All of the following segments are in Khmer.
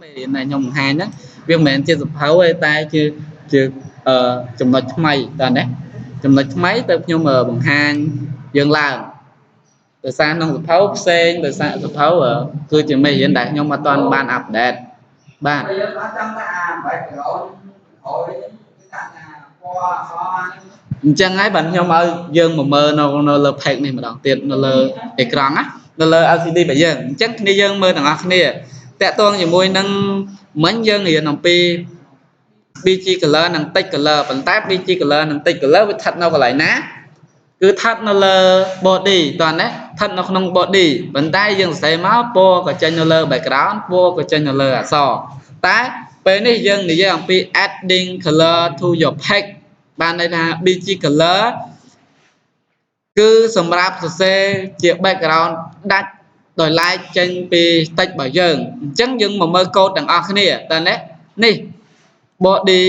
មេរៀនដែលខ្ញុំបង្ហាញហ្នឹងវាមិនមែនជាសៀវភៅទេតែជាចំណុចថ្មីតើណាចំណុចថ្មីទៅខ្ញុំបង្ហាញយើងឡើងដោយសារក្នុងសៀវភៅផ្សេងដោយសារសៀវភៅគឺជាមេរៀនដែលខ្ញុំអត់ទាន់បាន update បាទ យើងអត់ចង់ដាក់អា background ក្រោយដាក់ថាពណ៌អក្សរហ្នឹង អញ្ចឹងហើយបាទខ្ញុំឲ្យយើងមកមើលនៅលើ page នេះម្ដងទៀតនៅលើអេក្រង់ណានៅលើ LCD របស់យើងអញ្ចឹងគ្នាយើងមើលទាំងអស់គ្នាតាក់ទងជាមួយនឹងមិញយើងរៀនអំពី BG color និង text color ប៉ុន្តែ BG color និង text color វាស្ថិតនៅកន្លែងណាគឺស្ថិតនៅលើ body តោះណាស្ថិតនៅក្នុង body ប៉ុន្តែយើងសរសេរមកពណ៌ក៏ចេញនៅលើ background ពណ៌ក៏ចេញនៅលើអក្សរតែពេលនេះយើងនិយាយអំពី adding color to your page បានន័យថា BG color គឺសម្រាប់សរសេរជា background ដាច់ដោយឡែកចេញពី text របស់យើងអញ្ចឹងយើងមកមើលកូដទាំងអស់គ្នាតើណានេះ body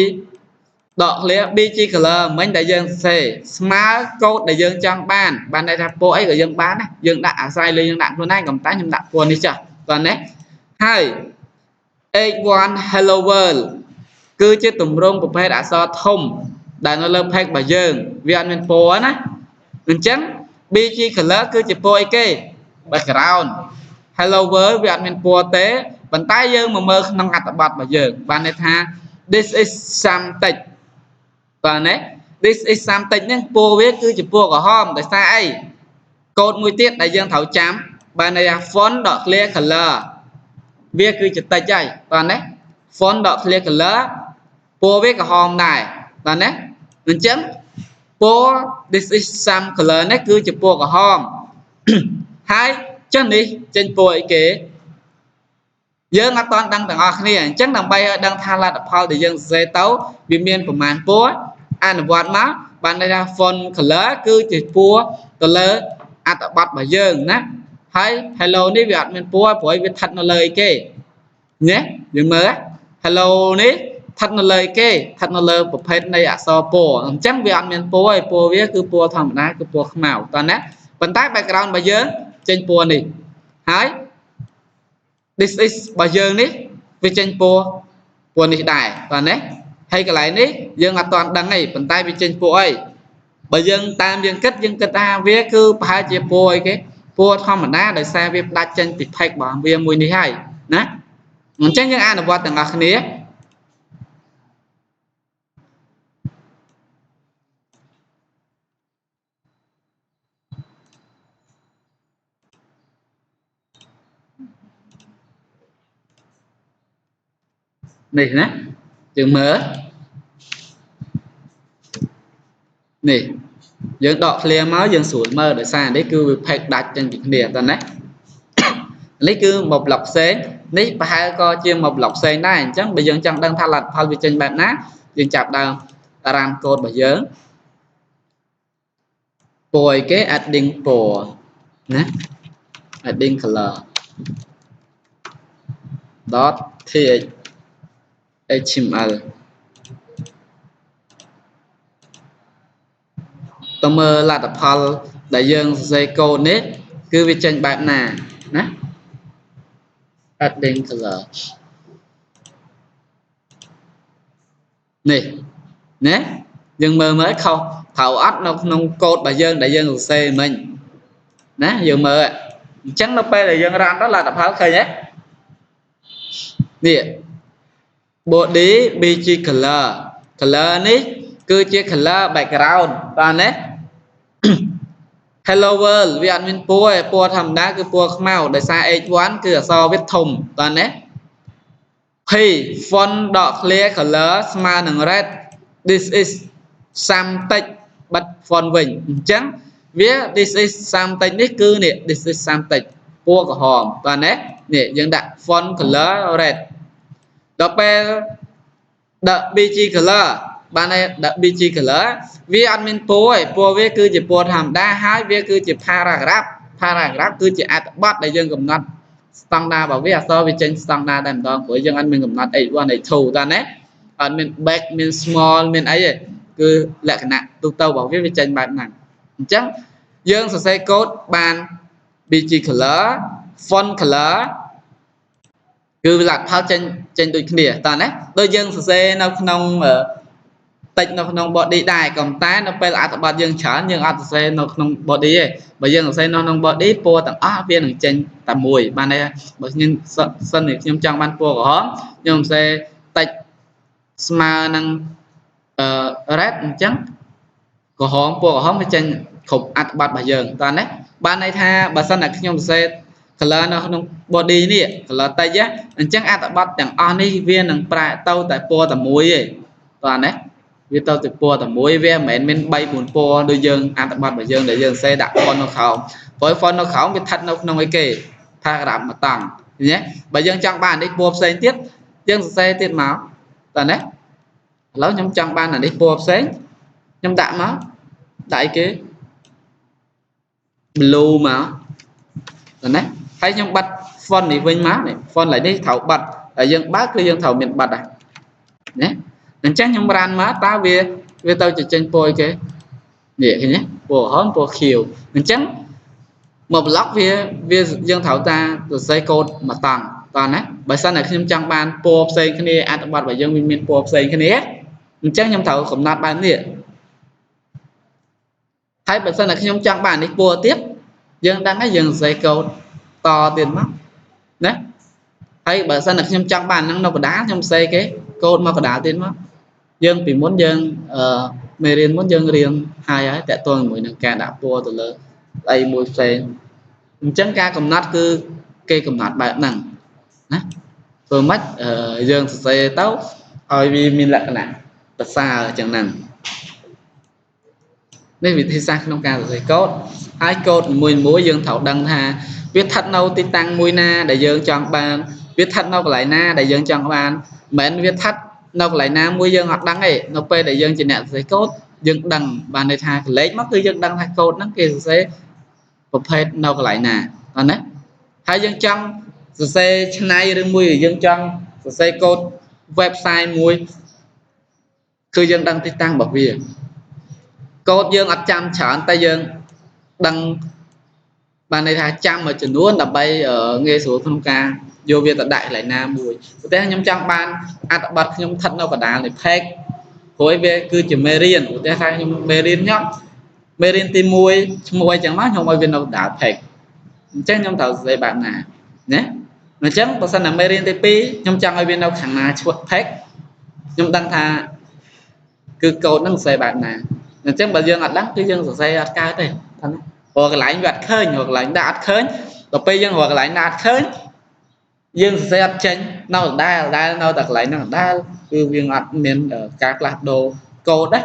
ដកឃ្លា BG color មិញដែលយើងសរសេរស្មើកូដដែលយើងចង់បានបានន័យថាពណ៌អីក៏យើងបានដែរយើងដាក់អាស្រ័យលើយើងដាក់ខ្លួនឯងក៏តែខ្ញុំដាក់ពណ៌នេះចាស់តើណាហើយ h1 hello world គឺជាទម្រង់ប្រភេទអក្សរធំដែលនៅលើ page របស់យើងវាអត់មានពណ៌ណាអញ្ចឹង BG color គឺជាពណ៌អីគេ background hello world វាអត់មានពណ៌ទេប៉ុន្តែយើងមកមើលក្នុងអត្ថបទរបស់យើងបានន័យថា this is some text បាទណា this is some text ហ្នឹងពណ៌វាគឺជាពណ៌ក្រហមដោយសារអីកូដមួយទៀតដែលយើងត្រូវចាំបានន័យថា font.clear color វាគឺជា text ហើយបាទណា font.clear color ពណ៌វាក្រហមដែរបាទណាអញ្ចឹងពណ៌ this is some color នេះគឺជាពណ៌ក្រហមហើយចឹងនេះចេញពណ៌អីគេយើងអត់ទាន់ដឹងទាំងអស់គ្នាអញ្ចឹងដើម្បីឲ្យដឹងថាលទ្ធផលដែលយើងសរសេរទៅវាមានប្រមាណពណ៌អនុវត្តមកបានន័យថា font color គឺជាពណ៌ទៅលើអត្ថបទរបស់យើងណាហើយ hello នេះវាអត់មានពណ៌ព្រោះវាស្ថិតនៅលើអីគេណាយើងមើល hello នេះស្ថិតនៅលើគេស្ថិតនៅលើប្រភេទនៃអក្សរពណ៌អញ្ចឹងវាអត់មានពណ៌ឯពណ៌វាគឺពណ៌ធម្មតាគឺពណ៌ខ្មៅតោះណាប៉ុន្តែ background របស់យើងចេញពណ៌នេះហើយ this is របស់យើងនេះវាចេញពណ៌ពណ៌នេះដែរតោះណាហើយកន្លែងនេះយើងអត់ទាន់ដឹងទេប៉ុន្តែវាចេញពណ៌អីបើយើងតាមយើងគិតយើងគិតថាវាគឺប្រហែលជាពណ៌អីគេពណ៌ធម្មតាដោយសារវាផ្ដាច់ចេញពី page របស់វាមួយនេះហើយណាអញ្ចឹងយើងអនុវត្តទាំងអស់គ្នានេះណាយើងមើលនេះយើងដកឃ្លាមកយើងស្រួលមើលដោយសារនេះគឺវា page ដាច់ចេញពីគ្នាតើណានេះគឺមកប្លុកផ្សេងនេះប្រហែលក៏ជាមកប្លុកផ្សេងដែរអញ្ចឹងបើយើងចង់ដឹងថាលទ្ធផលវាចេញបែបណាយើងចាប់ដើម run កូដរបស់យើងពណ៌អីគេ adding ពណ៌ណា adding color dot txt html ទៅមើលលទ្ធផលដែលយើងសរសេរកូដនេះគឺវាចេញបែបណាណា adding color នេះណាយើងមើលមើលខុសត្រូវអត់នៅក្នុងកូដរបស់យើងដែលយើងសរសេរមិញណាយើងមើលអញ្ចឹងនៅពេលដែលយើង run ទៅលទ្ធផលឃើញទេនេះ body bg color color នេះគឺជា color background បាទណា Hello world វាអត់មានពណ៌ទេពណ៌ធម្មតាគឺពណ៌ខ្មៅដោយសារ h1 គឺអក្សរវាធំតើណា P font ដក clear color ស្មើនឹង red this is some text បិទ font វិញអញ្ចឹងវា this is some text នេះគឺនេះ this is some text ពណ៌ក្រហមតើណានេះយើងដាក់ font color red ដល់ពេលដាក់ BG color បានន័យដាក់ BG color វាអត់មានពណ៌ទេពណ៌វាគឺជាពណ៌ធម្មតាហើយវាគឺជា paragraph paragraph គឺជាអត្ថបទដែលយើងកំណត់ស្តង់ដាររបស់វាអក្សរវាចេញស្តង់ដារតែម្ដងព្រោះយើងអត់មានកំណត់ h1 h2 តើណាអត់មាន back មាន small មានអីទេគឺលក្ខណៈទូទៅរបស់វាវាចេញបែបហ្នឹងអញ្ចឹងយើងសរសេរកូដបាន BG color font color គឺលទ្ធផលចេញចេញដូចគ្នាតើណាដូចយើងសរសេរនៅក្នុងតិចនៅក្នុង body ដែរក៏តែនៅពេលអត្ថបទយើងច្រើនយើងអត់សរសេរនៅក្នុង body ទេបើយើងសរសេរនៅក្នុង body ពណ៌ទាំងអស់វានឹងចេញតែមួយបានទេបើខ្ញុំសិនខ្ញុំចង់បានពណ៌ក្រហមខ្ញុំសរសេរតិចស្មើនឹងអឺ red អញ្ចឹងក្រហមពណ៌ក្រហមវាចេញគ្រប់អត្ថបទរបស់យើងតើណាបានន័យថាបើសិនតែខ្ញុំសរសេរ color នៅក្នុង body នេះ color តិចអញ្ចឹងអត្ថបទទាំងអស់នេះវានឹងប្រែទៅតែពណ៌តែមួយទេតើណាវាទៅតែពណ៌តែមួយវាមិនមែនមាន3 4ពណ៌ដូចយើងអត្ថបទរបស់យើងដែលយើងសរសេរដាក់ font នៅក្រោមព្រោះ font នៅក្រោមវាស្ថិតនៅក្នុងអីគេ paragraph មួយតង់ឃើញទេបើយើងចង់បាននេះពណ៌ផ្សេងទៀតយើងសរសេរទៀតមកតើណាឥឡូវខ្ញុំចង់បានអានេះពណ៌ផ្សេងខ្ញុំដាក់មកដាក់អីគេ blue មកតើណាហើយខ្ញុំបាត់ font នេះវិញមកនេះ font ឡើយនេះត្រូវបាត់តែយើងបើកគឺយើងត្រូវមានបាត់ដែរណាអញ្ចឹងខ្ញុំ run មកតើវាវាទៅជាចេញពណ៌អីគេនេះឃើញទេពណ៌ក្រហមពណ៌ខៀវអញ្ចឹងមក block វាវាយើងត្រូវតាសរសេរកូដមួយតង់តោះណាបើសិនតែខ្ញុំចង់បានពណ៌ផ្សេងគ្នាអត្ថបទរបស់យើងវាមានពណ៌ផ្សេងគ្នាអញ្ចឹងខ្ញុំត្រូវកំណត់បែបនេះហើយបើសិនតែខ្ញុំចង់បាននេះពណ៌ទៀតយើងដឹងហើយយើងសរសេរកូដតទៀតមកណាហើយបើសិនតែខ្ញុំចង់បានហ្នឹងនៅកណ្ដាលខ្ញុំសរសេរគេកូដមកកណ្ដាលទៀតមកយើងពីមុនយើងអឺមេរៀនមុនយើងរៀនហើយហើយតកតងជាមួយនឹងការដាក់ពណ៌ទៅលើអីមួយផ្សេងអញ្ចឹងការកំណត់គឺគេកំណត់បែបហ្នឹងណាធ្វើម៉េចយើងសរសេរទៅឲ្យវាមានលក្ខណៈប្រសើរចឹងហ្នឹងនេះវិធីសាស្ត្រក្នុងការសរសេរកូដហើយកូដមួយមួយយើងត្រូវដឹងថាវាស្ថិតនៅទីតាំងមួយណាដែលយើងចង់បានវាស្ថិតនៅកន្លែងណាដែលយើងចង់បានមិនមែនវាស្ថិតនៅកន្លែងណាមួយយើងអត់ដឹងទេនៅពេលដែលយើងជាអ្នកសរសេរកូដយើងដឹងបានន័យថាកលេចមកគឺយើងដឹងថាកូដហ្នឹងគេសរសេរប្រភេទនៅកន្លែងណាអត់ណាហើយយើងចង់សរសេរឆ្នៃឬមួយយើងចង់សរសេរកូដ website មួយគឺយើងដឹងទីតាំងរបស់វាកូដយើងអត់ចាំច្រើនតែយើងដឹងបានន័យថាចាំមួយចំនួនដើម្បីងាយស្រួលក្នុងការយកវាទៅដាក់កន្លែងណាមួយឧទាហរណ៍ខ្ញុំចង់បានអត្ថបទខ្ញុំស្ថិតនៅកណ្ដាលនៃ page ព្រោះវាគឺជាមេរៀនឧទាហរណ៍ថាខ្ញុំមេរៀនខ្ញុំមេរៀនទី1ឈ្មោះអីចឹងមកខ្ញុំឲ្យវានៅកណ្ដាល page អញ្ចឹងខ្ញុំត្រូវសរសេរបែបណាណាអញ្ចឹងបើសិនណាមេរៀនទី2ខ្ញុំចង់ឲ្យវានៅខាងណាឈ្មោះ page ខ្ញុំដឹងថាគឺកូដហ្នឹងសរសេរបែបណាអញ្ចឹងបើយើងអត់ដឹងគឺយើងសរសេរអត់កើតទេថាណាព្រោះកន្លែងវាអត់ឃើញរកកន្លែងដាក់អត់ឃើញដល់ពេលយើងរកកន្លែងដាក់អត់ឃើញយើងសរសេរអត់ចេញនៅដដែលដែលនៅតែកន្លែងហ្នឹងដដែលគឺវាអត់មានការផ្លាស់ប្ដូរកូដណា